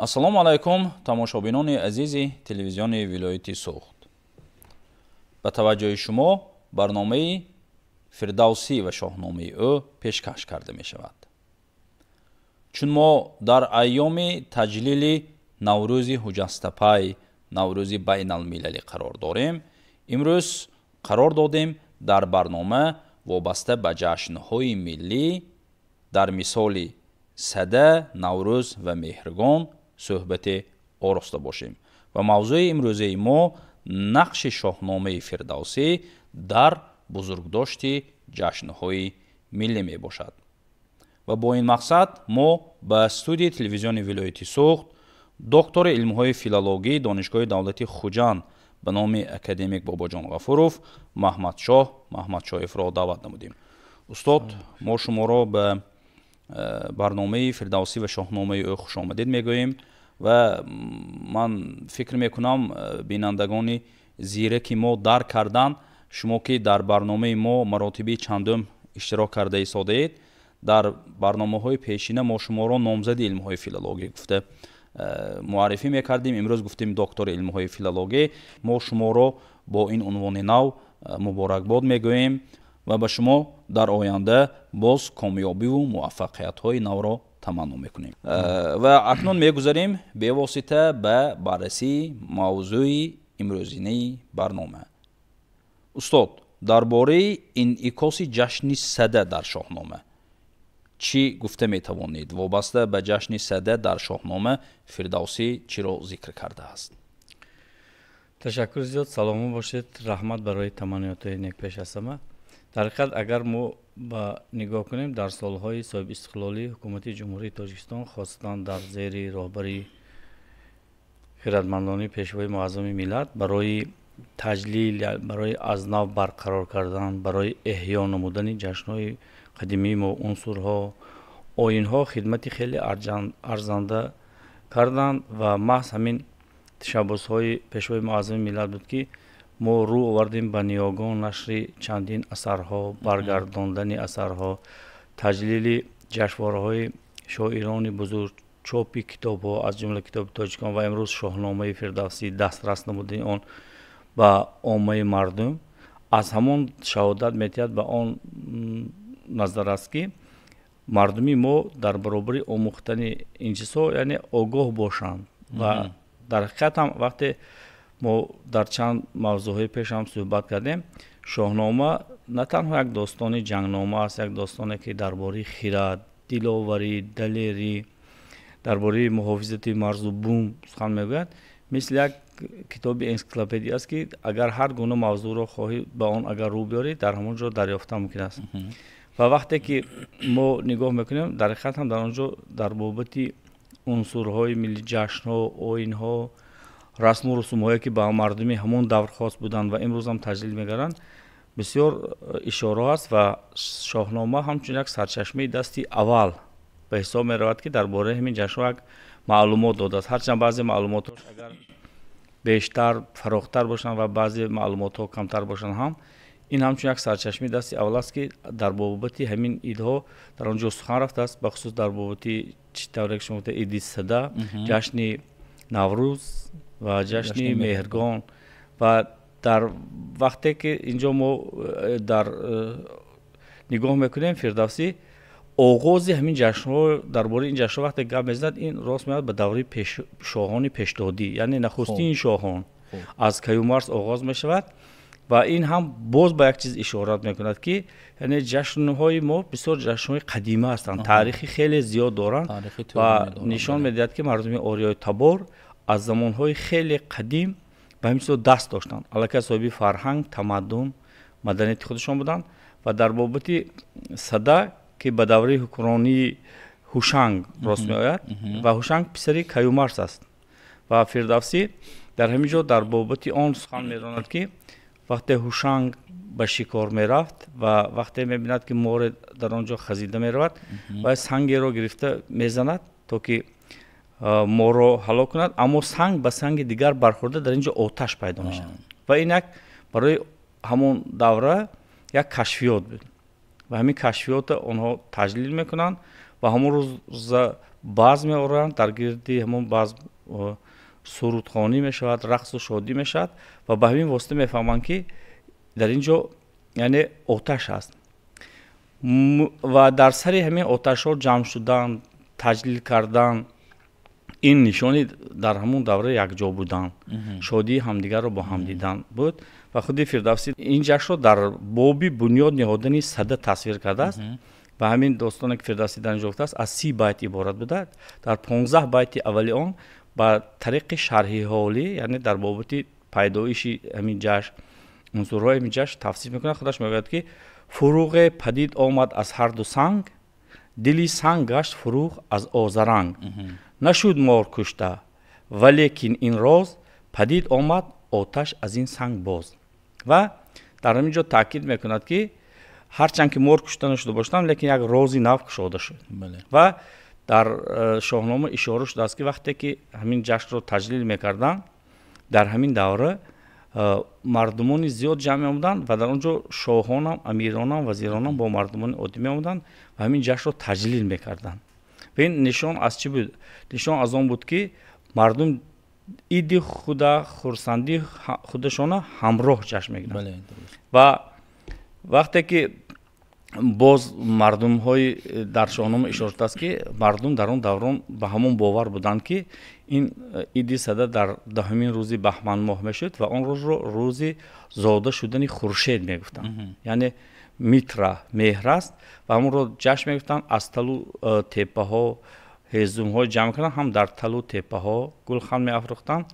Ассалому алайкум, тамошобинони азизи телевизиони вилояти Суғд. Ба таваҷҷӯҳи шумо барномаи Фирдавсӣ ва шоҳномаи ӯ пешкаш карда мешавад. Чун мо дар айёми таҷлили Наврӯзи ҳуҷастапай, Наврӯзи байналмилалӣ қарор дорем, имрӯз қарор додем дар барнома вобаста ба ҷашнҳои миллӣ дар мисоли Сада, Наврӯз ва Меҳргон суҳбате ороста бошем. Ва мавзӯи имрӯзаи мо нақши шоҳномаи Фирдавсӣ дар бузургдошти ҷашнҳои миллӣ мебошад. Ва бо ин мақсад мо ба студияи телевизиони вилояти Суғд доктори илмҳои филологии Донишгоҳи давлатии Хуҷанд ба номи академик Бобоҷон Ғафуров Маҳмадшоҳ Маҳмадшоевро даъват намудем. Устод, мо шуморо ба барномаи Фирдавсӣ ва шоҳномаи ӯ хушомадед мегӯем ва ман фикр мекунам, бинандагони зираки мо дарк карданд, шумо ки дар барномаи мо маротиби чандум иштирок карда истодаед. Дар барномаҳои пешина мо шуморо номзади илмҳои филологӣ гуфта муаррифӣ мекардем, имрӯз гуфтем доктори илмҳои филологӣ. Мо шуморо бо ин унвони нав муборакбод мегӯем ва ба шумо дар оянда боз комёбиву муваффақиятҳои навро таманно мекунем. Ва акнун мегузарем бевосита ба баррасии мавзӯи имрӯзинаи барнома. Устод, дар бораи инъикоси ҷашни Сада дар шоҳнома чӣ гуфта метавонед? Вобаста ба ҷашни Сада дар шоҳнома Фирдавсӣ чиро зикр кардааст? Ташаккур зиёд, саломат бошед, раҳмат барои таманниётҳои нек. Пеш аз ҳама, дар ҳақиқат, агар мо ба нигоҳ кунем, дар солҳои соҳибистиқлолии ҳукумати Ҷумҳурии Тоҷикистон, хосатан дар зери роҳбарии хиратмандони Пешвои Муаззами миллат, барои таҷлил, барои аз нав барқарор кардан, барои эҳё намудани ҷашнҳои қадимии мо, унсурҳо, оинҳо хидмати хеле арзанда карданд. Ва маҳз ҳамин ташаббусҳои Пешвои Муаззами миллат буд, ки мо рӯ овардем ба ниёгон, нашри чандин асарҳо, баргардондани асарҳо, таҷлили ҷашнвораҳои шоирони бузург, чопи китобҳо, аз ҷумла китоби тоҷикон ва имрӯз шоҳномаи Фирдавсӣ, дастрас намудани он ба оммаи мардум аз ҳамон шаҳодат медиҳад, ба он назар аст, ки мардуми мо дар баробари омӯхтани ин чизҳо, яъне огоҳ бошанд. Ва дар ҳақиқат ҳам, вақте мо дар чанд мавзӯъҳои пеш ҳам суҳбат кардем, шоҳнома на танҳо як достони ҷангнома аст, як достоне, ки дар бораи хирад, диловарӣ, далерӣ, дар бораи муҳофизати марзу бум сухан мегӯяд, мисли як китоби энсиклопедия аст, ки агар ҳар гуна мавзӯъро хоҳӣ, ба он агар рӯ биёрӣ, дар ҳамон ҷо дарёфта мумкин аст. Ва вақте ки мо нигоҳ мекунем, дар ҳақиқат ҳам дар он ҷо дар бобати унсурҳои милли, ҷашнҳо, оинҳо, расму русумҳое, ки ба мардуми ҳамон давр хос буданд ва имрӯз ҳам таҷлил мегарданд, бисёр ишораҳо аст. Ва шоҳнома ҳамчун як сарчашмаи дасти аввал ба ҳисоб меравад, ки дар бораи ҳамин ҷашнҳо як маълумот додааст. Ҳарчанд баъзе маълумотҳош агар бештар, фарохтар бошанд ва баъзе маълумотҳо камтар бошанд ҳам, ин ҳамчун як сарчашмаи дасти аввал аст, ки дар бобати ҳамин идҳо дар он ҷо сухан рафтааст, бахусус дар бобати, чӣ тавре ки шумо гуфта, иди Сада, ҷашни Наврӯз ва ҷашни Меҳргон. Ва дар вақте ки инҷо мо дар нигоҳ мекунем, Фирдавсӣ оғози ҳамин ҷашнҳо, дар бораи ин ҷашнҳо вақте гап мезанад, ин рост меояд ба давраи шоҳони пешдодӣ, яъне нахустин шоҳон аз Каюмарс оғоз мешавад. Ва ин ҳам боз ба як чиз ишорат мекунад, ки яъне ҷашнҳои мо бисёр ҷашнҳои қадима ҳастанд, таърихи хеле зиёд доранд ва нишон медиҳад, ки мардуми ориёи табор аз замонҳои хеле қадим ба ҳамин чизо даст доштанд, аллакай соҳиби фарҳанг, тамаддун, маданияти худашон буданд. Ва дар бобати Сада, ки ба давраи ҳукмронии Ҳушанг рост меояд ва Ҳушанг писари Каюмарс аст, ва Фирдавсӣ дар ҳамин ҷо дар бобати он сухан меронад, ки вақте Ҳушанг ба шикор мерафт ва вақте мебинад, ки море дар он ҷо хазида меравад, ва сангеро гирифта мезанад, то ки моро ҳалок кунад, аммо санг ба санги дигар бархӯрда, дар ин ҷо оташ пайдо мешавад. Ва ин як барои ҳамон давра як кашфиёт буд ва ҳамин кашфиётро онҳо таҷлил мекунанд ва ҳамон рӯза базм меоранд, дар гирди ҳамон базм сурудхонӣ мешавад, рақсу шодӣ мешавад ва ба ҳамин восита мефаҳманд, ки дар ин ҷо яъне оташ аст ва дар сари ҳамин оташҳо ҷамъ шудан, таҷлил кардан, ин нишони дар ҳамон давра якҷо будан, шодии ҳамдигарро бо ҳам дидан буд. Ва худи Фирдавсӣ ин ҷашнро дар боби бунёд ниҳодани сада тасвир кардааст. Ва ҳамин достоне, ки Фирдавсӣ дар ин ҷо гуфтааст, аз 30 байт иборат буда, дар 15 байти аввали он ба тариқи шарҳи ҳолӣ, яъне дар бобати пайдоиши ҳамин ҷашн, унсурҳои ҳамин ҷашн тавсиф мекунад. Худаш мегӯяд, ки фуруғе падид омад аз ҳарду санг, дили санг гашт фуруғ аз озаранг, нашуд мор кушта, валекин ин роз падид омад оташ аз ин санг боз. Ва дар ҳамин ҷо таъкид мекунад, ки ҳарчанд ки мор кушта нашуда бошад, лекин як рози нав кушода шуд. Ва дар Шоҳнома ишора шудааст, ки вақте ки ҳамин ҷашнро таҷлил мекарданд, дар ҳамин давра мардумони зиёд ҷамъ меомаданд ва дар он ҷо шоҳонам, амиронам, вазиронам бо мардумони оддӣ меомаданд ва ҳамин ҷашнро таҷлил мекарданд. Ва ин нишон аз чӣ буд? Нишон аз он буд, ки мардум иди худа, хурсандии худашона ҳамроҳ ҷашн мегиранд. Ва вақте ки боз мардумҳои дар Шоҳнома ишора шудааст, ки мардум дар он даврон ба ҳамон бовар буданд, ки ин иди сада дар 10-умин рӯзи баҳман моҳ мешуд ва он рӯзро рӯзи зода шудани хуршед мегуфтанд, яъне Митра меҳр аст ва ҳамонро ҷашн мегирифтанд. Аз талу теппаҳо ҳезумҳо ҷамъ карданд, ҳам дар талу теппаҳо гулхан меафрӯхтанд,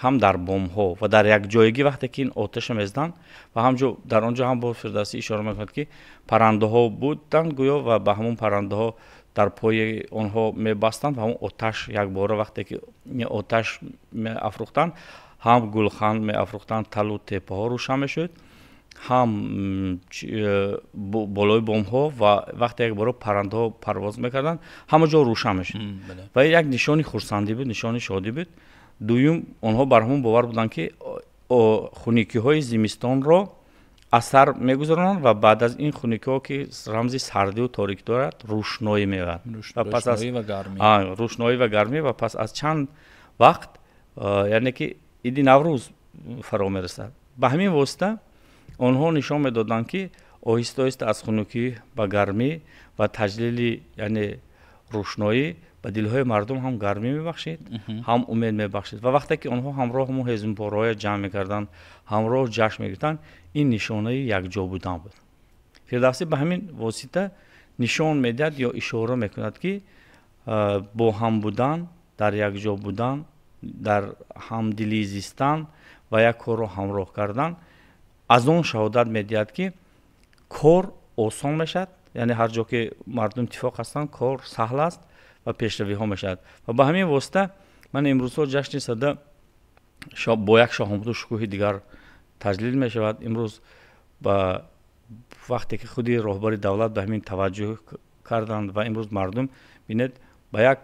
ҳам дар бомҳо ва дар якҷоягӣ вақте ки ин оташа мезаданд ва ҳамҷо дар он ҷо ҳам бо Фирдавсӣ ишора мекунад, ки паррандаҳо буданд гӯё ва ба ҳамон паррандаҳо дар пои онҳо мебастанд ва ҳамон оташ якбора вақте ки оташ меафрӯхтанд, ҳам гулхан меафрӯхтанд, талу теппаҳо рӯшан мешуд, ҳам болои бомҳо ва вақте якбора паррандаҳо парвоз мекарданд, ҳама ҷо рӯшан мешуд. Ва як нишони хурсандӣ буд, нишони шодӣ буд. Дуюм, онҳо бар ҳамон бовар буданд, ки хуникиҳои зимистонро аз сар мегузаронанд ва баъд аз ин хуникиҳо, ки рамзи сардию торикӣ дорад, рӯшноӣ меояд, рӯшноӣ ва гармӣ. Ва пас аз чанд вақт, яъне ки иди Наврӯз фаро мерасад. Ба ҳамин восита онҳо нишон медоданд, ки оҳиста оҳиста аз хунукӣ ба гармӣ ва таҷлили, яъне рӯшноӣ ба дилҳои мардум ҳам гармӣ мебахшид, ҳам умед мебахшид. Ва вақте ки онҳо ҳамроҳ ҳамон ҳезумпораҳоя ҷамъ мекарданд, ҳамроҳ ҷашн мегирифтанд, ин нишонаи якҷо будан буд. Фирдавсӣ ба ҳамин восита нишон медиҳад ё ишора мекунад, ки бо ҳам будан, дар якҷо будан, дар ҳамдилӣ зистан ва як корро ҳамроҳ кардан аз он шаҳодат медиҳад, ки кор осон мешавад, яъне ҳар ҷо ки мардум иттифоқ ҳастанд, кор саҳл аст ва пешравиҳо мешавад. Ва ба ҳамин восита ман имрӯзҳо ҷашни сада бо як шоҳомаду шукӯҳи дигар таҷлил мешавад. Имрӯз ба вақте ки худи роҳбари давлат ба ҳамин таваҷҷӯҳ карданд ва имрӯз мардум бинед ба як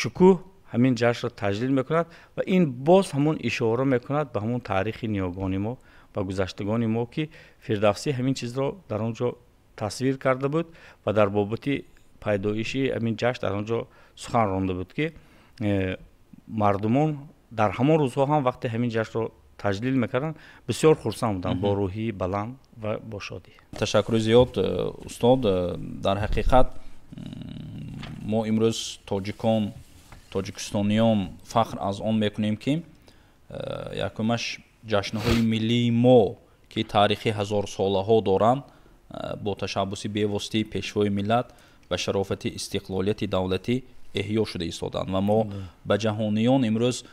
шукӯҳ ҳамин ҷашнро таҷлил мекунад ва ин боз ҳамон ишора мекунад ба ҳамон таърихи ниёгони мо, ба гузаштагони мо, ки Фирдавсӣ ҳамин чизро дар он ҷо тасвир карда буд ва дар бобати пайдоиши ҳамин ҷашн дар он ҷо сухан ронда буд, ки мардумон дар ҳамон рӯзҳо ҳам вақте ҳамин ҷашнро таҷлил мекарданд, бисёр хурсанд буданд, бо рӯҳии баланд ва бо шодӣ. Ташаккури зиёд, устод. Дар ҳақиқат мо имрӯз тоҷикон, тоҷикистониён фахр аз он мекунем, ки якумаш ҷашнҳои миллии мо, ки таърихи ҳазорсолаҳо доранд, бо ташаббуси бевоситаи Пешвои миллат ба шарофати истиқлолияти давлатӣ эҳё шуда истоданд ва мо ба ҷаҳониён имрӯз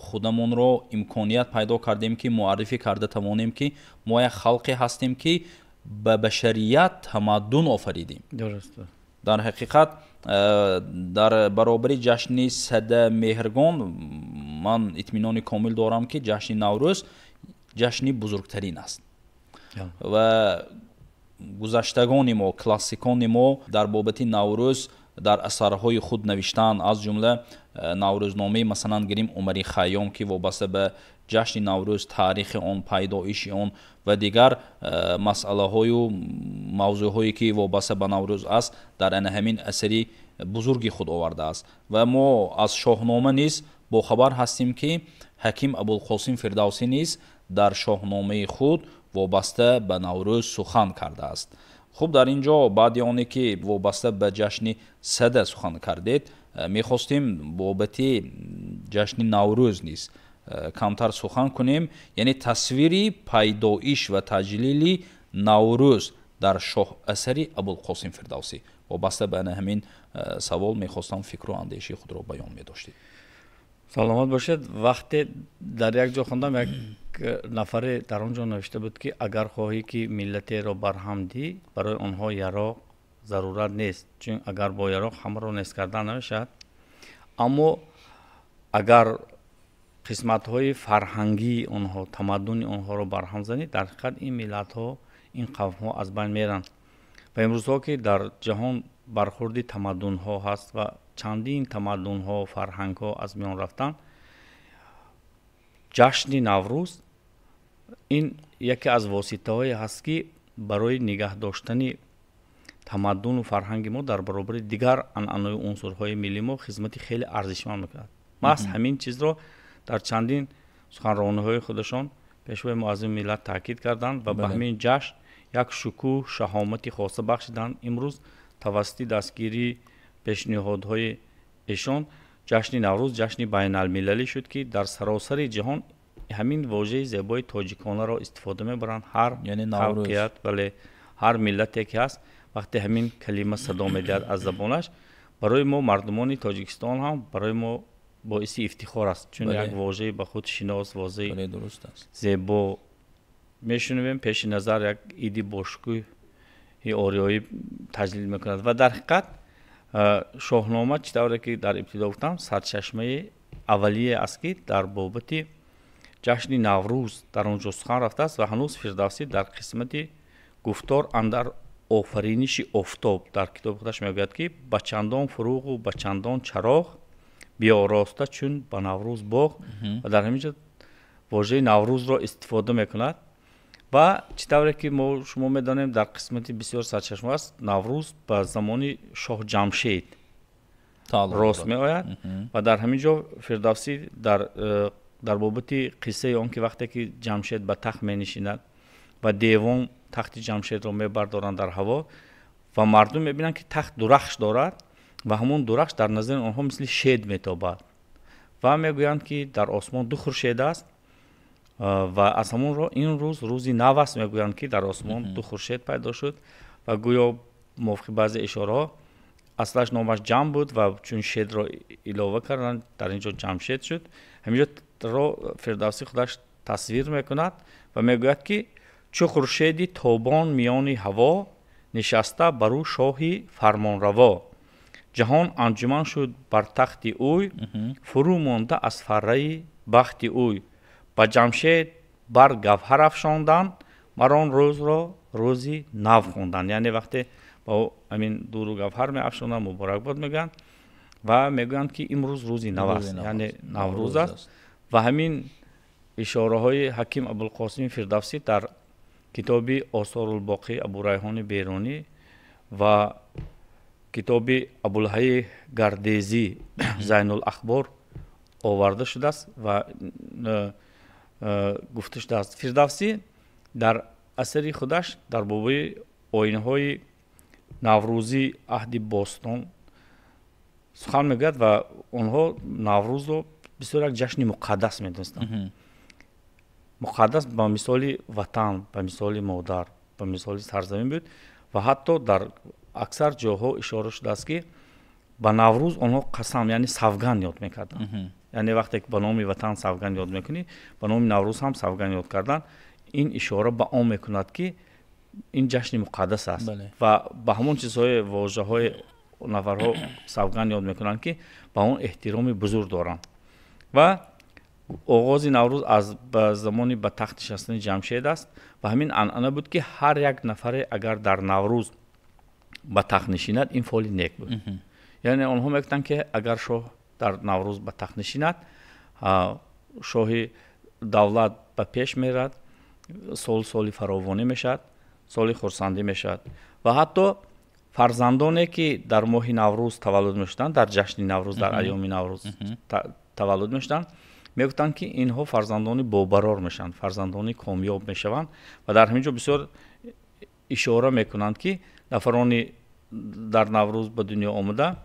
худамонро имконият пайдо кардем, ки муаррифӣ карда тавонем, ки мо як халқе ҳастем, ки ба башарият тамаддун офаридем. Дар ҳақиқат дар баробари ҷашни сада Меҳргон ман итминони комил дорам, ки ҷашни Наврӯз ҷашни бузургтарин аст ва гузаштагони мо, классикони мо дар бобати Наврӯз дар асарҳои худ навиштаанд, аз ҷумла Наврӯзномаи, масалан, гирим Умари Хайём, ки вобаста ба ҷашни Наврӯз, таърихи он, пайдоиши он ва дигар масъалаҳою мавзӯъҳое, ки вобаста ба Наврӯз аст, дар ана ҳамин асари бузурги худ овардааст. Ва мо аз Шоҳнома низ бохабар ҳастем, ки Ҳаким Абулқосим Фирдавсӣ низ дар Шоҳномаи худ вобаста ба Наврӯз сухан кардааст. Хуб, дар ин ҷо баъди оне ки вобаста ба ҷашни Сада сухан кардед, мехостем бобати ҷашни Наврӯз низ камтар сухан кунем, яъне тасвири пайдоиш ва таҷлили Наврӯз дар шоҳасари Абулқосим Фирдавсӣ. Вобаста ба ҳамин савол мехостам фикру андешаи худро баён медоштед. Саломат бошед. Вақте дар як ҷо хондам, як нафаре дар он ҷо навишта буд, ки агар хоҳӣ, ки миллатеро барҳам диҳӣ, барои онҳо яроқ зарурат нест, чун агар бо яроқ ҳамаро нест кардан намешавад, аммо агар қисматҳои фарҳангии онҳо, тамаддуни онҳоро барҳам занӣ, дар ҳақиқат ин миллатҳо, ин қавмҳо аз байн меранд. Ва имрӯзҳо, ки дар ҷаҳон бархурди тамаддунҳо ҳаст ва чандин тамаддунҳо, фарҳангҳо аз миён рафтанд, ҷашни Наврӯз ин яке аз воситаҳое ҳаст, ки барои нигаҳ доштани тамаддуну фарҳанги мо дар баробари дигар анъанаю унсурҳои миллии мо хизмати хеле арзишманд мекунад. Маҳз ҳамин чизро дар чандин суханрониҳои худашон Пешвои Муаззами миллат таъкид карданд ва ба ҳамин ҷашн як шукӯҳ, шаҳомати хоса бахшиданд. Имрӯз тавассути дастгирии пешниҳодҳои эшон ҷашни Наврӯз ҷашни байналмилалӣ шуд, ки дар саросари ҷаҳон ҳамин вожаи зебои тоҷиконаро истифода мебаранд. Ҳар халқият, бале, ҳар миллате ки ҳаст, вақте ҳамин калима садо медиҳад аз забонаш, барои мо мардумони Тоҷикистон ҳам барои мо боиси ифтихор аст, чун як вожаи ба худ шинос, вожаи зебо мешунавем, пеши назар як иди бошукӯҳи ориёӣ таҷлил мекунад. Ва дар ҳақиқат Шоҳнома, чӣ тавре ки дар ибтидо гуфтам, сарчашмаи аввалие аст, ки дар бобати ҷашни Наврӯз дар он ҷо сухан рафтааст. Ва ҳанӯз Фирдавсӣ дар қисмати гуфтор андар офариниши офтоб дар китоби худаш мегӯяд, ки ба чандон фуруғу ба чандон чароғ биёроста чун ба Наврӯз боғ. Ва дар ҳамин ҷо вожаи Наврӯзро истифода мекунад. Ва чӣ тавре ки мо шумо медонем, дар қисмати бисёр сарчашма аст, Наврӯз ба замони шоҳ Ҷамшед рост меояд. Ва дар ҳамин ҷо Фирдавсӣ дар бобати қиссаи он ки вақте ки Ҷамшед ба тахт менишинад ва девон тахти Ҷамшедро мебардоранд дар ҳаво ва мардум мебинанд, ки тахт дурахш дорад ва ҳамон дурахш дар назари онҳо мисли шед метобад ва мегӯянд, ки дар осмон ду хуршед аст ва аз ҳамонро ин рӯз рӯзи нав аст, мегӯянд, ки дар осмон ду хуршед пайдо шуд. Ва гӯё мувофиқи баъзе ишораҳо аслаш номаш Ҷам буд ва чун шедро илова карданд, дар ин ҷо Ҷамшед шуд. Ҳаминҷоро Фирдавсӣ худаш тасвир мекунад ва мегӯяд, ки чу хуршеди тобон миёни ҳаво нишаста бар ӯ шоҳи фармонраво, ҷаҳон анҷуман шуд бар тахти ӯй, фурӯ монда аз фарраи бахти ӯй, ба Ҷамшед бар гавҳар афшонданд, мар он рӯзро рӯзи нав хонданд. Яъне вақте ба ҳамин дуру гавҳар меафшонанд, муборакбод мегӯянд ва мегӯянд, ки имрӯз рӯзи нав аст, яъне Наврӯз аст. Ва ҳамин ишораҳои Ҳаким Абулқосими Фирдавсӣ дар китоби Осорулбоқӣ Абурайҳони Берунӣ ва китоби Абулҳаи Гардезӣ Зайнулахбор оварда шудааст ва гуфта шудааст. Фирдавсӣ дар асари худаш дар бобаи оинҳои наврӯзии аҳди бостон сухан мегӯяд ва онҳо Наврӯзро бисёр як ҷашни муқаддас медонистанд, муқаддас ба мисоли ватан, ба мисоли модар, ба мисоли сарзамин буд. Ва ҳатто дар аксар ҷоҳо ишора шудааст, ки ба Наврӯз онҳо қасам, яъне савганд ёд мекарданд. Яъне вақте ки ба номи ватан савганд ёд мекунӣ, ба номи Наврӯз ҳам савганд ёд кардан, ин ишора ба он мекунад, ки ин ҷашни муқаддас аст ва ба ҳамон чизҳои, вожаҳои нафарҳо савганд ёд мекунанд, ки ба он эҳтироми бузург доранд. Ва оғози Наврӯз аз ба замони ба тахт нишастани Ҷамшед аст. Ва ҳамин анъана буд, ки ҳар як нафаре агар дар Наврӯз ба тахт нишинад, ин фоли нек буд. Яъне онҳо мегуфтанд, ки агар шоҳ дар Наврӯз ба тахт нишинад, шоҳи давлат ба пеш мерад, сол соли фаровонӣ мешавад, соли хурсандӣ мешавад. Ва ҳатто Фарзандоне ки дар моҳи Наврӯз таваллуд мешуданд, дар ҷашни Наврӯз, дар айёми Наврӯз таваллуд мешуданд, мегуфтанд, ки инҳо фарзандони бобарор мешаванд, фарзандони комёб мешаванд. Ва дар ҳамин ҷо бисёр ишора мекунанд, ки нафарони дар Наврӯз ба дунё омада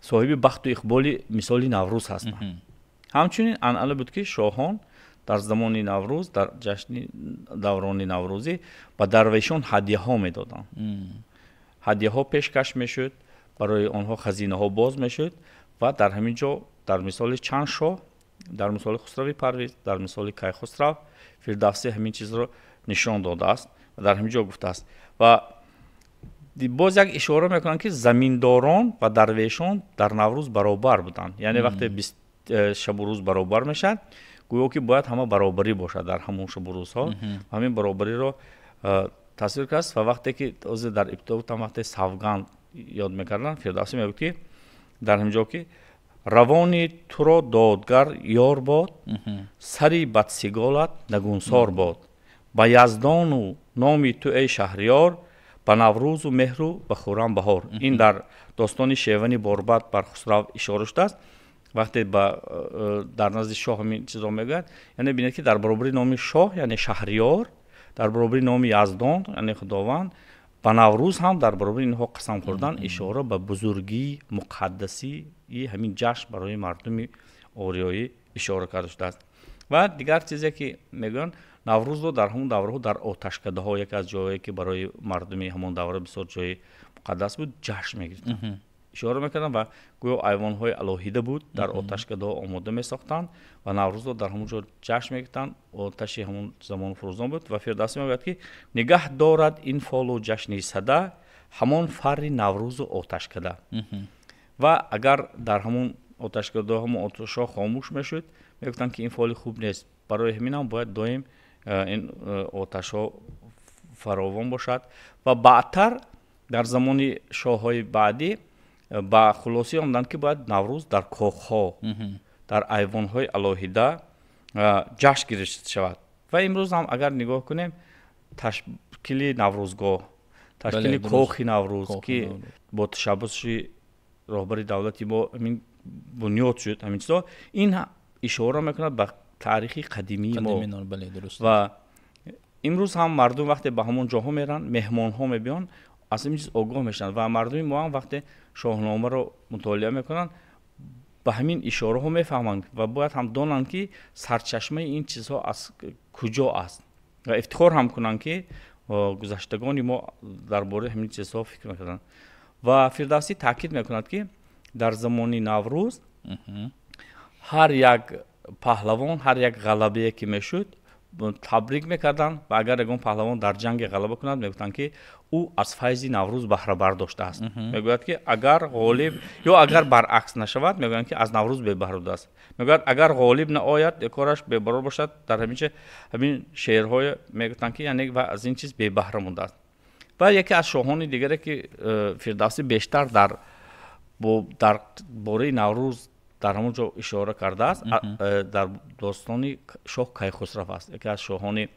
соҳиби бахту иқболи мисоли Наврӯз ҳастанд. Ҳамчунин анъана буд, ки шоҳон дар замони Наврӯз, дар ҷашни даврони наврӯзӣ ба дарвешон ҳадияҳо медоданд. Ҳадияҳо пешкаш мешуд, барои онҳо хазинаҳо боз мешуд. Ва дар ҳамин ҷо дар мисоли чанд шоҳ, дар мисоли Хусрави Парвиз, дар мисоли Кайхусрав, Фирдавсӣ ҳамин чизро нишон додааст ва дар ҳамин ҷо гуфтааст. Ва боз як ишора мекунанд, ки заминдорон ва дарвешон дар Наврӯз баробар буданд, яъне вақте шабу рӯз баробар мешавад, гӯё ки бояд ҳама баробарӣ бошад дар ҳамон шабу рӯзҳо. Ҳамин баробариро тасвир кардааст. Ва вақте ки ҳозир дар ибтидо гуфтам, вақте савганд ёд мекарданд, Фирдавсӣ мегӯфт, ки дар ҳамин ҷо, ки равони туро додгар ёр бод, сари бадсиголат нагунсор бод, ба Яздону номи ту, эй шаҳриёр, ба Наврӯзу меҳру ба хуррам баҳор. Ин дар достони Шевани Борбад бар Хусрав ишора шудааст. Вақте дар назди шоҳ ҳамин чизро мегӯяд, яъне бинед, ки дар баробари номи шоҳ, яъне шаҳриёр, дар баробари номи Яздон, яъне Худованд, ба Наврӯз ҳам дар баробари инҳо қасам хӯрдан ишора ба бузургии муқаддасии ҳамин ҷашн барои мардуми ориёӣ ишора карда шудааст. Ва дигар чизе ки мегӯянд, Наврӯзро дар ҳамон давраҳо дар оташкадаҳо, яке аз ҷоҳое ки барои мардуми ҳамон давра бисёр ҷои муқаддас буд, ҷашн мегирифтанд, ишора мекарданд. Ва гӯё айвонҳои алоҳида буд, дар оташкадаҳо омода месохтанд ва Наврӯзро дар ҳамон ҷо ҷашн мегирифтанд. Оташи ҳамон замон фурӯзон буд. Ва Фирдавсӣ мегӯяд, ки нигаҳ дорад ин фолу ҷашни сада, ҳамон фарри Наврӯзу оташкада. Ва агар дар ҳамон оташкадаҳо ҳамон оташҳо хомӯш мешуд, мегуфтанд, ки ин фоли хуб нест. Барои ҳамин ҳам бояд доим ин оташҳо фаровон бошад. Ва баъдтар дар замони шоҳҳои баъдӣ ба хулосӣ омаданд, ки бояд Наврӯз дар кохҳо, дар айвонҳои алоҳида ҷашн гирифта шавад. Ва имрӯз ҳам агар нигоҳ кунем, ташкили Наврӯзгоҳ, ташкили кохи Наврӯз, ки бо ташаббуси роҳбари давлати мо ҳамин бунёд шуд, ҳамин чизҳо ин ишора мекунад ба таърихи қадимии мо. Ва имрӯз ҳам мардум вақте ба ҳамон ҷоҳо меранд, меҳмонҳо мебиёнд, аз ҳамин чиз огоҳ мешаванд. Ва мардуми мо ҳам вақте Шоҳномаро мутолиа мекунанд, ба ҳамин ишораҳо мефаҳманд ва бояд ҳам донанд, ки сарчашмаи ин чизҳо аз куҷо аст, ва ифтихор ҳам кунанд, ки гузаштагони мо дар бораи ҳамин чизҳо фикр мекарданд. Ва Фирдавсӣ таъкид мекунад, ки дар замони Наврӯз ҳар як паҳлавон, ҳар як ғалабае ки мешуд, табрик мекарданд. Ва агар ягон паҳлавон дар ҷанге ғалаба кунад, мегуфтанд, ки ӯ аз файзи Наврӯз баҳра бардоштааст. Мегӯяд, ки агар ғолиб ё агар баръакс нашавад, мегӯянд, ки аз Наврӯз бебаҳра будааст. Мегӯяд, агар ғолиб наояд, кораш бебарор бошад, дар ҳамин ҳамин шеърҳое мегуфтанд, ки яъне ва аз ин чиз бебаҳра мондааст. Ва яке аз шоҳони дигаре, ки Фирдавсӣ бештар дар бораи Наврӯз дар ҳамон ҷо ишора кардааст, дар достони шоҳ Кайхусрав аст, яке аз шоҳоне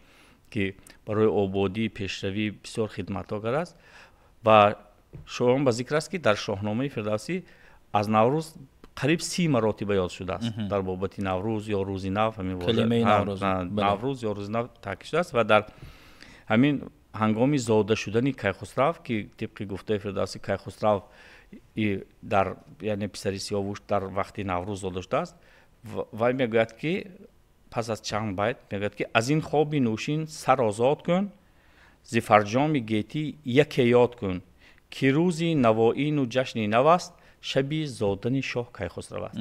ки барои ободии пешравӣ бисёр хидматҳо кардааст. Ва шоҳон ба зикр аст, ки дар Шоҳномаи Фирдавсӣ аз Наврӯз қариб 30 маротиба ёд шудааст. Дар бобати Наврӯз ё рӯзи нав, ҳамин Наврӯз ё рӯзи нав таъкид шудааст. Ва дар ҳамин ҳангоми зода шудани Кайхусрав, ки тибқи гуфтаи Фирдавсӣ Кайхусрав дар, яъне писари Сиёвуш, дар вақти Наврӯз зода шудааст, вай мегӯяд, ки пас аз чанд байт мегӯяд, ки аз ин хоби нӯшин сар озод кун, зи фарҷоми гетӣ яке ёд кун, ки рӯзи навоину ҷашни нав аст, шаби зодани шоҳ Кайхусрав аст.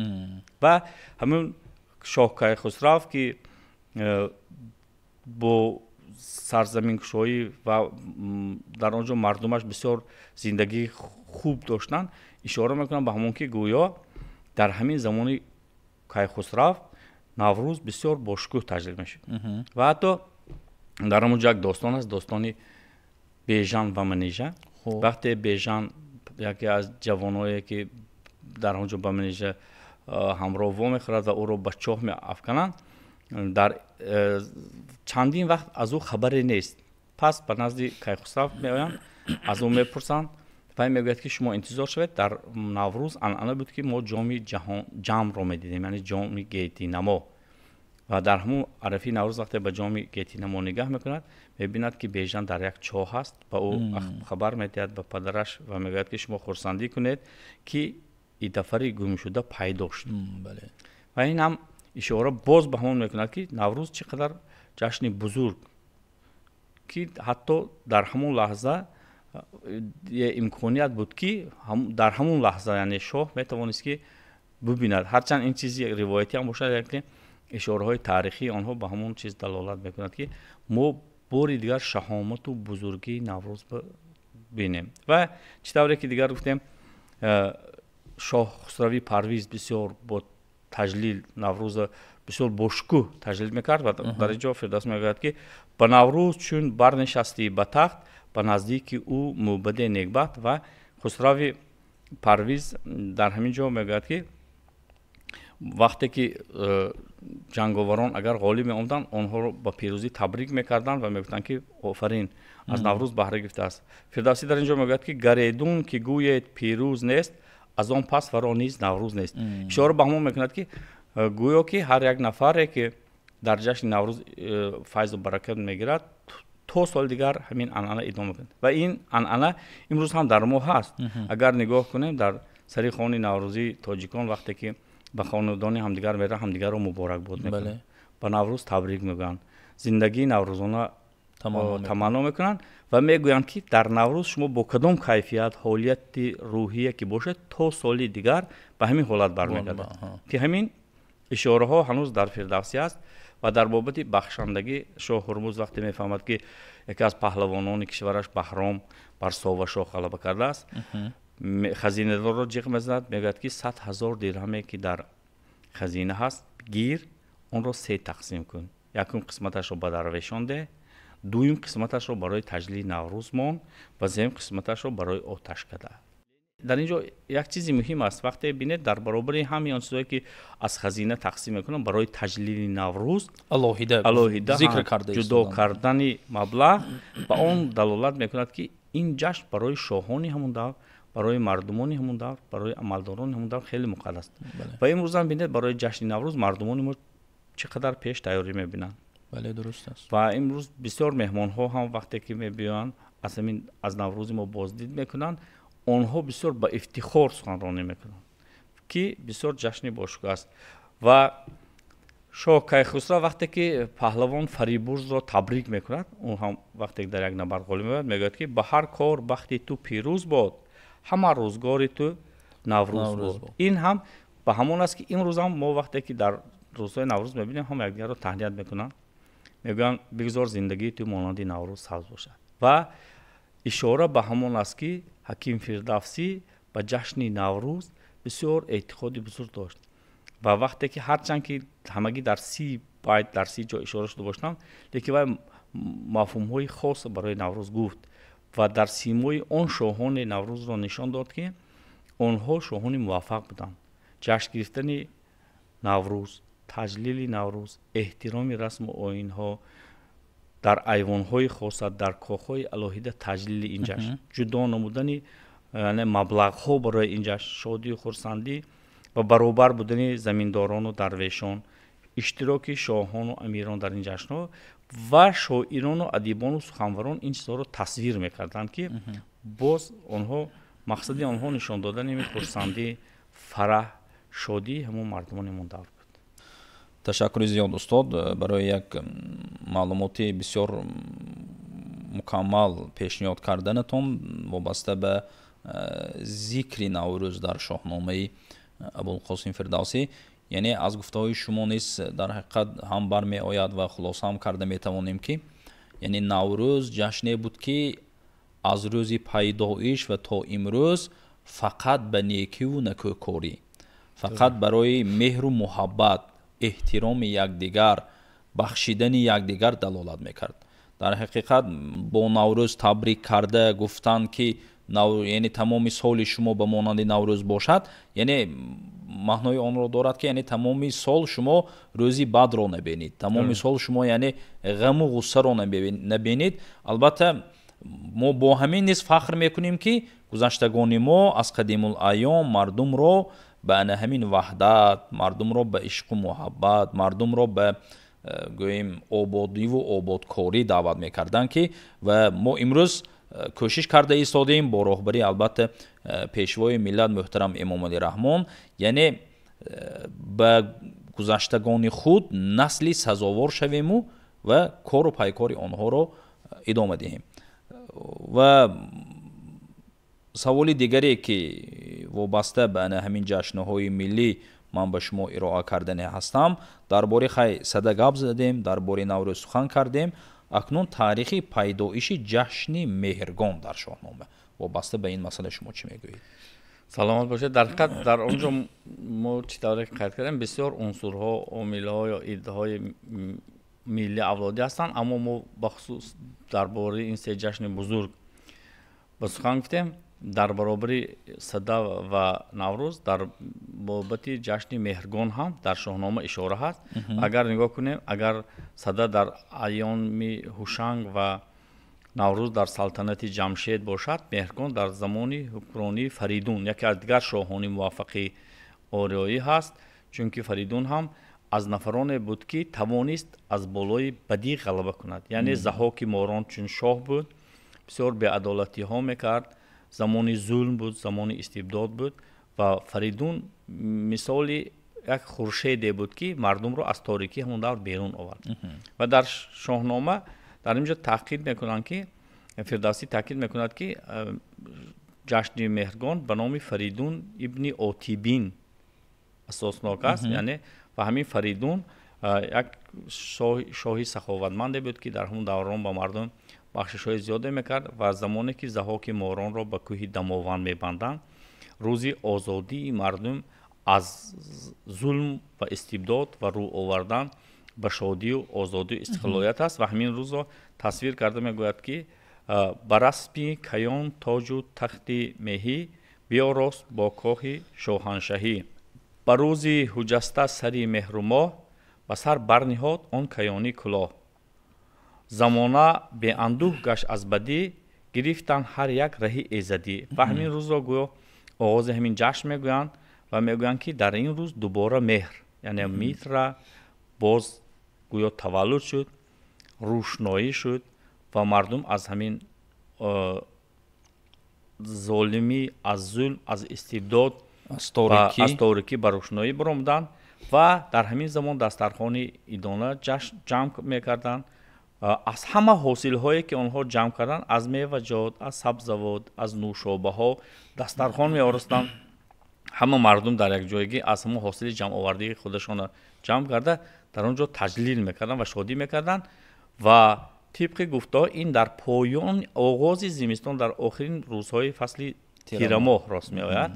Ва ҳамин шоҳ Кайхусрав, ки бо сарзаминкушоӣ ва дар он ҷо мардумаш бисёр зиндагии хуб доштанд, ишора мекунам ба ҳамон, ки гӯё дар ҳамин замони Кайхусрав Наврӯз бисёр бошукӯҳ таҷлил мешуд. Ва ҳатто дар ҳамон ҷо як достон аст, достони Бежан ва Манижа. Вақте Бежан, яке аз ҷавоное ки дар он ҷо ба Манижа ҳамроҳ вомехӯрад ва ӯро ба чоҳ меафкананд, дар чандин вақт аз ӯ хабаре нест. Пас ба назди Кайхусрав меоянд, аз ӯ мепурсанд. Вай мегӯяд, ки шумо интизор шавед, дар Наврӯз анъана буд, ки мо ҷоми ҷамро медидем, яъне ҷоми гетинамо. Ва дар ҳамун арафи Наврӯз вақте ба ҷоми гетинамо нигаҳ мекунад, мебинад, ки Бежан дар як чоҳ ҳаст. Ба ӯ хабар медиҳад, ба падараш, ва мегӯяд, ки шумо хурсандӣ кунед, ки идафари гумшуда пайдо шуд. Ва ин ҳам ишора боз ба ҳамон мекунад, ки Наврӯз чӣ қадар ҷашни бузург, ки ҳатто дар ҳамон лаҳза имконият буд, ки дар ҳамон лаҳза, яъне шоҳ метавонист, ки бубинад. Ҳарчанд ин чизи ривоятӣ ҳам бошад, яке ишораҳои таърихии онҳо ба ҳамон чиз далолат мекунад, ки мо бори дигар шаҳомату бузургии Наврӯз бинем. Ва чӣ тавре ки дигар гуфтем, шоҳ Хусрави Парвиз бисёр бо таҷлил Наврӯза бисёр бошукӯҳ таҷлил мекард. Ва дар ин ҷо Фирдавс мегӯяд, ки ба Наврӯз чун барнишастӣ ба тахт, ба наздики ӯ мӯбаде некбахт. Ва Хусрави Парвиз дар ҳамин ҷо мегӯяд, ки вақте ки ҷанговарон агар ғолиб меомаданд, онҳоро ба пирӯзӣ табрик мекарданд ва мегуфтанд, ки офарин, аз Наврӯз баҳра гирифтааст. Фирдавсӣ дар ин ҷо мегӯяд, ки гаредун ки гӯед пирӯз нест, аз он пас фаро низ Наврӯз нест. Ишора ба ҳамон мекунад, ки гӯё ки ҳар як нафаре, ки дар ҷашни Наврӯз файзу баракат мегирад, то соли дигар ҳамин анъана идома мекунад. Ва ин анъана имрӯз ҳам дар мо ҳаст. Агар нигоҳ кунем, дар сари хони наврӯзии тоҷикон, вақте ки ба хонадони ҳамдигар мераванд, ҳамдигарро муборакбод мекунанд, ба Наврӯз табрик мегӯянд, зиндагии наврӯзона таманно мекунанд ва мегӯянд, ки дар Наврӯз шумо бо кадом кайфият, ҳолияти рӯҳие ки бошед, то соли дигар ба ҳамин ҳолат бармегардад, ки ҳамин ишораҳо ҳанӯз дар Фирдавсӣ аст. Ва дар бобати бахшандагӣ шоҳ Ҳурмуз вақте мефаҳмад, ки яке аз паҳлавонони кишвараш Баҳром бар Совашоҳ ғалаба кардааст, хазинадорро ҷиғ мезанад, мегӯяд, ки 100 000 дирҳаме, ки дар хазина ҳаст, гир, онро се тақсим кун: якум қисматашро ба дарвешон деҳ, дуюм қисматашро барои таҷлили Наврӯз мон ва сеюм қисматашро барои оташкада. Дар ин ҷо як чизи муҳим аст. Вақте бинед, дар баробари ҳамаи он чизое, ки аз хазина тақсим мекунанд барои таҷлили Наврӯз, алоҳида зикр карда, ҷудо кардани маблағ ба он далолат мекунад, ки ин ҷашн барои шоҳони ҳамон давр, барои мардумони ҳамон давр, барои амалдорони ҳамон давр хеле муқаддас. Ва имрӯзам бинед, барои ҷашни Наврӯз мардумони мо чӣ қадар пеш тайёрӣ мебинанд. Бале, дуруст аст. Ва имрӯз бисёр меҳмонҳо ҳам вақте ки мебиёянд, аз ҳамин аз Наврӯзи мо боздид мекунанд, онҳо бисёр ба ифтихор суханронӣ мекунанд, ки бисёр ҷашни бошукӯҳ аст. Ва шоҳ Кайхусрав вақте ки паҳлавон Фарибурзро табрик мекунад, ӯ ҳам вақте дар як набард ғолиб меояд, мегӯяд, ки ба ҳар кор бахти ту пирӯз бод, ҳама рӯзгори ту Наврӯз бод. Ин ҳам ба ҳамон аст, ки имрӯзам мо вақте ки дар рӯзҳои Наврӯз мебинем, ҳама якдигарро таҳният мекунанд, мегӯянд: бигзор зиндагии ту монанди Наврӯз сабз бошад. Ва ишора ба ҳамон аст, ки ҳаким Фирдавсӣ ба ҷашни Наврӯз бисёр эътиқоди бузург дошт. Ва вақте ки ҳарчанд ки ҳамагӣ дар 30 байт, дар 30 ҷо ишора шуда бошанд, лекин вай мафҳумҳои хос барои Наврӯз гуфт ва дар симои он шоҳони Наврӯзро нишон дод, ки онҳо шоҳони муваффақ буданд. Ҷашн гирифтани Наврӯз, таҷлили Наврӯз, эҳтироми расму оинҳо дар айвонҳои хоса, дар кохҳои алоҳида таҷлили ин ҷашн, ҷудо намудани маблағҳо барои ин ҷашн, шодию хурсандӣ ва баробар будани заминдорону дарвешон, иштироки шоҳону амирон дар ин ҷашнҳо ва шоирону адибону суханварон ин чизҳоро тасвир мекарданд, ки боз онҳо мақсади онҳо нишон додани хурсандӣ, фараҳ, шодии ҳамон мардумони ҳамон давр буд. Ташаккури зиёд, устод, барои як маълумоти бисёр мукаммал пешниҳод карданатон вобаста ба зикри Наврӯз дар Шоҳномаи Абулқосим Фирдавсӣ. Яъне аз гуфтаҳои шумо низ дар ҳақиқат ҳам бармеояд ва хулоса ҳам карда метавонем, ки яъне Наврӯз ҷашне буд, ки аз рӯзи пайдоиш ва то имрӯз фақат ба некиву накӯкорӣ, фақат барои меҳру муҳаббат, эҳтироми якдигар, бахшидани якдигар далолат мекард. Дар ҳақиқат, бо Наврӯз табрик карда гуфтанд, ки яъне тамоми соли шумо ба монанди Наврӯз бошад, яъне маънои онро дорад, ки яъне тамоми сол шумо рӯзи бадро набинед, тамоми сол шумо яъне ғаму ғуссаро набинед. Албатта, мо бо ҳамин низ фахр мекунем, ки Гузаштагони мо аз қадимулайём мардумро ба ана ҳамин ваҳдат, мардумро ба ишқу муҳаббат, мардумро ба гӯем ободиву ободкорӣ даъват мекарданд, ки ва мо имрӯз кӯшиш карда истодем бо роҳбарии, албатта, пешвои миллат муҳтарам Эмомалӣ Раҳмон, яъне ба гузаштагони худ насли сазовор шавему ва кору пайкори онҳоро идома диҳем. Ва саволи дигаре, ки вобаста ба ана ҳамин ҷашнҳои миллӣ ман ба шумо ироа кардане ҳастам, дар бораи хай сада гап задем, дар бораи Наврӯз сухан кардем, акнун таърихи пайдоиши ҷашни Меҳргон дар Шоҳнома, вобаста ба ин масъала шумо чӣ мегӯед? Саломат бошед. Дар ҳақиқат, дар он ҷо мо чӣ тавре қайд кардем, бисёр унсурҳо, омилҳо ё идҳои милли авлодӣ ҳастанд, аммо мо бахусус дар бораи ин се ҷашни бузург ба сухан гуфтем. Дар баробари Сада ва Наврӯз дар бобати ҷашни Меҳргон ҳам дар Шоҳнома ишора ҳаст. Агар нигоҳ кунем, агар Сада дар айёми Ҳушанг ва Наврӯз дар салтанати Ҷамшед бошад, Меҳргон дар замони ҳукмронии Фаридун, яке аз дигар шоҳони муваффақи ориёӣ ҳаст, чунки Фаридун ҳам аз нафароне буд, ки тавонист аз болои бадӣ ғалаба кунад. Яъне Заҳоки Морон чун шоҳ буд, бисёр беадолатиҳо мекард, замони зулм буд, замони истибдод буд ва Фаридун мисоли як хуршеде буд, ки мардумро аз торикӣ ҳамон давр берун овард. Ва дар Шоҳнома дар ин ҷо таъкид мекунанд, ки Фирдавсӣ таъкид мекунад, ки ҷашни Меҳргон ба номи Фаридун ибни Отибин асоснок аст. Яъне ва ҳамин Фаридун як шоҳи саховатманде буд, ки дар ҳамон даврон ба мардум бахшишҳои зиёде мекард. Ва замоне ки Заҳоки Моронро ба кӯҳи Дамованд мебанданд, рӯзи озодии мардум аз зулм ва истибдод ва рӯ овардан ба шодию озодию истиқлолият аст. Ва ҳамин рӯзро тасвир карда мегӯяд, ки ба расми каён тоҷу тахти меҳӣ биёрост бо кохи шоҳаншаҳӣ, ба рӯзи ҳуҷаста сари меҳру моҳ ба сар барниҳод он каёнӣ кулоҳ, замона беандӯҳ гашт аз бадӣ, гирифтанд ҳар як раҳи эзадӣ. Ва ҳамин рӯзро гӯё оғози ҳамин ҷашн мегӯянд ва мегӯянд, ки дар ин рӯз дубора меҳр, яъне Митра, боз гӯё таваллуд шуд, рӯшноӣ шуд ва мардум аз ҳамин золимӣ, аз зулм, аз истибдод, аз торикӣ ба рӯшноӣ баромаданд. Ва дар ҳамин замон дастархони идона ҷамъ мекарданд. Аз ҳама ҳосилҳое, ки онҳо ҷамъ карданд, аз меваҷот, аз сабзавот, аз нӯшобаҳо дастархон меоростанд. Ҳама мардум дар якҷоягӣ аз ҳамон ҳосили ҷамъовардии худашонро ҷамъ карда, дар он ҷо таҷлил мекарданд ва шодӣ мекарданд. Ва тибқи гуфтаҳо, ин дар поён оғози зимистон, дар охирин рӯзҳои фасли тирамоҳ рост меояд.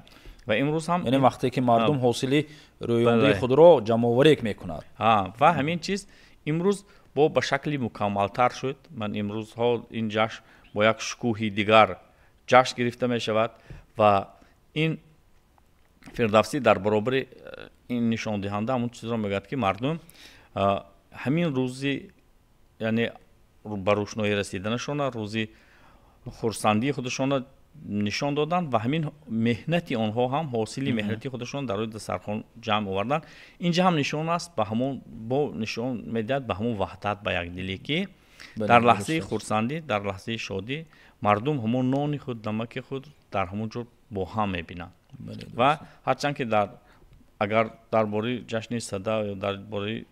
Ва имрӯз ҳам яъне вақте ки мардум ҳосили рӯёндаи худро ҷамъоварӣ мекунад. Ва ҳамин чиз имрӯз бо ба шакли мукаммалтар шуд. Ман имрӯзҳо ин ҷашн бо як шукӯҳи дигар ҷашн гирифта мешавад. Ва ин Фирдавсӣ дар баробари ин нишондиҳанда ҳамон чизро мегӯяд, ки мардум ҳамин рӯзи, яъне ба рӯшноӣ расиданашона, рӯзи хурсандии худашона нишон доданд ва ҳамин меҳнати онҳо ҳам, ҳосили меҳнати худашон дар рӯи дастархон ҷамъ оварданд. Инҷа ҳам нишон аст ба ҳамон, бо нишон медиҳад ба ҳамон ваҳдат, ба якдилӣ, ки дар лаҳзаи хурсандӣ, дар лаҳзаи шодӣ мардум ҳамон нони худ, намаки худ дар ҳамон ҷо бо ҳам мебинанд. Ва ҳарчанд ки дар агар дар бораи ҷашни Сада ё дар бораи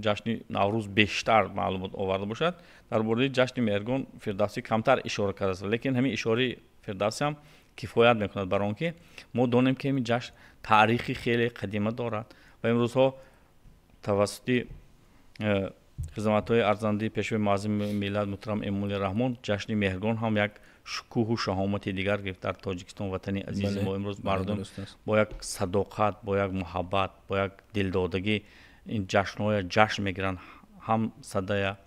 ҷашни Наврӯз бештар маълумот оварда бошад, дар бораи ҷашни Меҳргон Фирдавсӣ камтар ишора кардааст, лекин ҳамин ишораи Фирдавсӣ ҳам кифоят мекунад бар он ки мо донем, ки ҳамин ҷашн таърихи хеле қадима дорад. Ва имрӯзҳо тавассути хизматҳои арзандаи пешвои муаззами миллат муҳтарам Эмомалӣ Раҳмон ҷашни Меҳргон ҳам як шукӯҳу шаҳомати дигар гирифт дар Тоҷикистон, ватани азизи мо. Имрӯз мардум бо як садоқат, бо як муҳаббат, бо як дилдодагӣ ин ҷашнҳоя ҷашн мегиранд, ҳам Садая,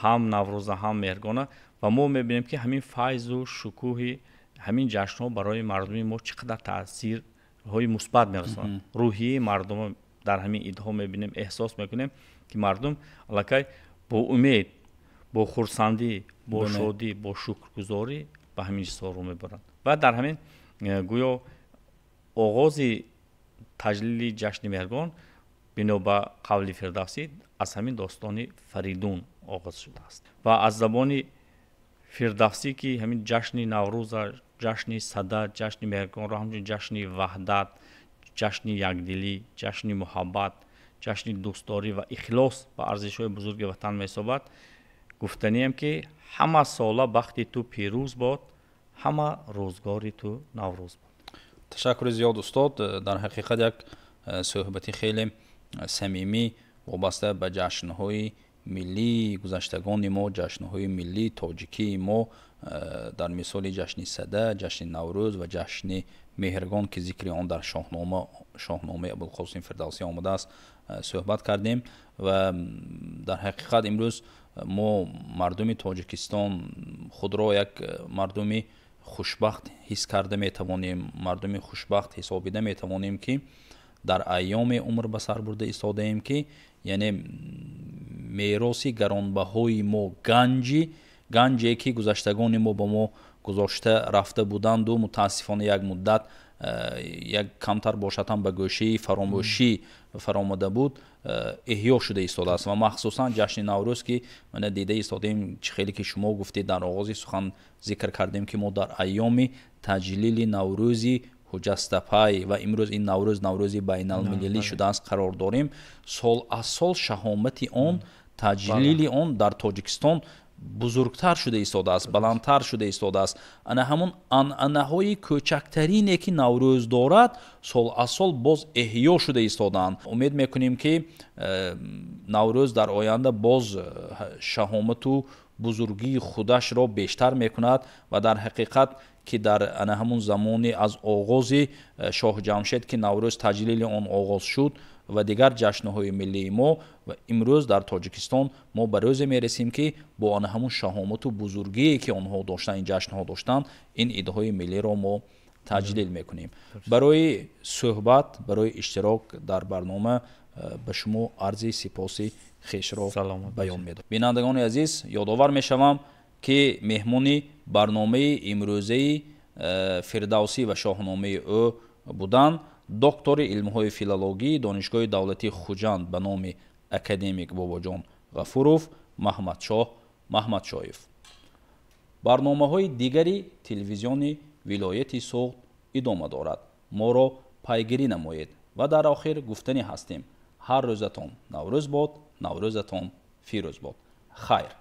ҳам Наврӯза, ҳам Меҳргона. Ва мо мебинем, ки ҳамин файзу шукӯҳи ҳамин ҷашнҳо барои мардуми мо чӣ қадар таъсирҳои мусбат мерасонад. Рӯҳияи мардум дар ҳамин идҳо мебинем, эҳсос мекунем, ки мардум аллакай бо умед, бо хурсандӣ, бо шодӣ, бо шукргузорӣ ба ҳамин чизҳо рӯ мебаранд. Ва дар ҳамин гӯё оғози таҷлили ҷашни Меҳргон бино ба қавли Фирдавсӣ аз ҳамин достони Фаридун оғоз шудааст ва аз забони Фирдавсӣ, ки ҳамин ҷашни Наврӯза, ҷашни Сада, ҷашни Меҳргонро ҳамчун ҷашни ваҳдат, ҷашни якдилӣ, ҷашни муҳаббат, ҷашни дӯстдорӣ ва ихлос ба арзишҳои бузурги ватан меҳисобад, гуфтанием, ки ҳама сола бахти ту пирӯз бод, ҳама рӯзгори ту Наврӯз бод. Ташаккури зиёд, устод. Дар ҳақиқат як суҳбати хеле самимӣ вобаста ба ҷашнҳои миллии гузаштагони мо, ҷашнҳои миллии тоҷикии мо, дар мисоли ҷашни Сада, ҷашни Наврӯз ва ҷашни Меҳргон, ки зикри он дар Шоҳномаи Абулқосим Фирдавсӣ омадааст, суҳбат кардем. Ва дар ҳақиқат имрӯз мо, мардуми Тоҷикистон, худро як мардуми хушбахт ҳис карда метавонем, мардуми хушбахт ҳисобида метавонем, ки дар айёме умр ба сар бурда истодаем, ки яъне мероси гаронбаҳои мо, ганҷе, ки гузаштагони мо ба мо гузошта рафта буданду мутаассифона як муддат як камтар бошад ҳам ба гӯшаи фаромӯшӣ фаромада буд, эҳё шуда истодааст. Ва махсусан ҷашни Наврӯз, ки мана дида истодаем, чӣ хеле ки шумо гуфтед, дар оғози сухан зикр кардем, ки мо дар айёми таҷлили Наврӯзи ҳуҷастапай ва имрӯз ин Наврӯз Наврӯзи байналмилалӣ шудааст, қарор дорем. Сол аз сол шаҳомати он, таҷлили он дар Тоҷикистон бузургтар шуда истодааст, баландтар шуда истодааст. Ана ҳамун анъанаҳои кӯчактарине, ки Наврӯз дорад, сол аз сол боз эҳё шуда истодаанд. Умед мекунем, ки Наврӯз дар оянда боз шаҳомату бузургии худашро бештар мекунад. Ва дар ҳақиқат, ки дар ана ҳамун замони аз оғози шоҳ Ҷамшед, ки Наврӯз таҷлили он оғоз шуд, ва дигар ҷашнҳои миллии мо, ва имрӯз дар Тоҷикистон мо ба рӯзе мерасем, ки бо ана ҳамун шаҳомату бузургие, ки онҳо доштанд, ин ҷашнҳо доштанд, ин идҳои миллиро мо таҷлил мекунем. Барои суҳбат, барои иштирок дар барнома ба шумо арзи сипоси хешро баён медорам. Бинандагони азиз, ёдовар мешавам, ки меҳмони барномаи имрӯзаи Фирдавсӣ ва шоҳномаи ӯ буданд доктори илмҳои филологии Донишгоҳи давлатии Хуҷанд ба номи академик Бобоҷон Ғафуров Маҳмадшоҳ Маҳмадшоев. Барномаҳои дигари телевизиони вилояти Суғд идома дорад, моро пайгирӣ намоед. Ва дар охир гуфтанӣ ҳастем: ҳар рӯзатон Наврӯз бод, Наврӯзатон фирӯз бод. Хайр.